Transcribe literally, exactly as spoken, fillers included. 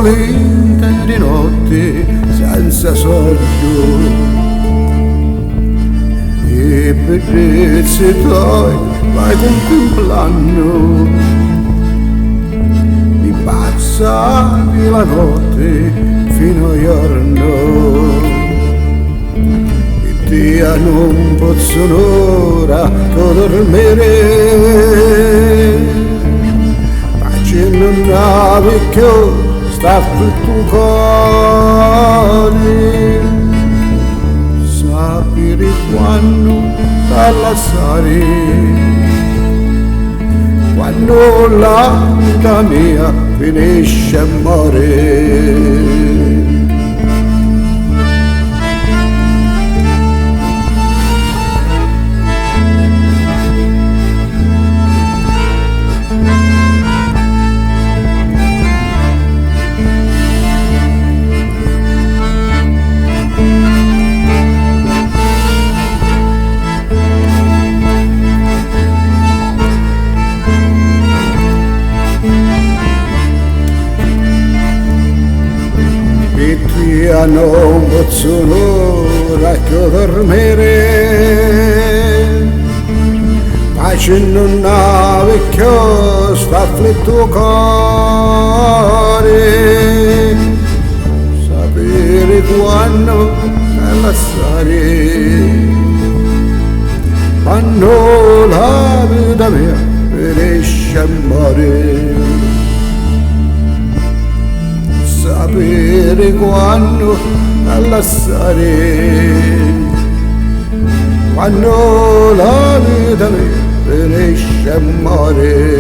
Vinta di notti senza sonnu, i biddizzi toi vai cuntimplannu, mi passa di la notti fino a jornu. Tia nun pozzu nura co dormiri, paci nun havi cchiù st'afflittu cori, sapiri quannu t'ha lassari, quannu la vita mia finisci e mori. Pi tia non pozzu nura cchiù dormiri, paci nun havi cchiù st'afflittu cori, sapiri quannu t'ha lassari, quannu la vita mia finisci e mori. Sapiri quannu t'ha lassari, quannu la vita mia finisci e mori.